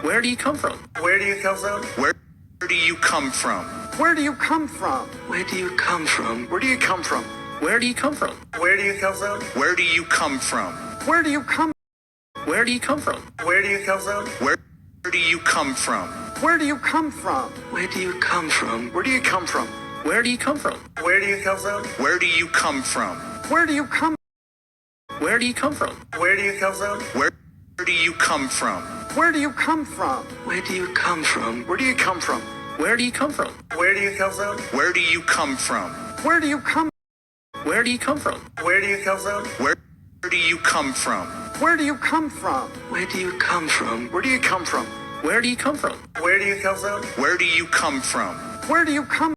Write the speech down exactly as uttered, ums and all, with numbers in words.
Where do you come from? Where do you come from? Where do you come from? Where do you come from? Where do you come from? Where do you come from? Where do you come from? Where do you come from? Where do you come from? Where do you come? Where do you come from? Where do you come from? Where do you come from? Where do you come from? Where do you come from? Where do you come from? Where do you come from? Where do you come from? Where do you come from? Where do you come? Where do you come from? Where do you come from? Where do you come from? Where do you come from? Where do you come from? Where do you come from? Where do you come from? Where do you come from? Where do you come from? Where do you come from? Where do you come from? Where do you come from? Where do you come from? Where do you come from? Where do you come from? Where do you come from? Where do you come from? Where do you come from? Where do you come from? Where do you come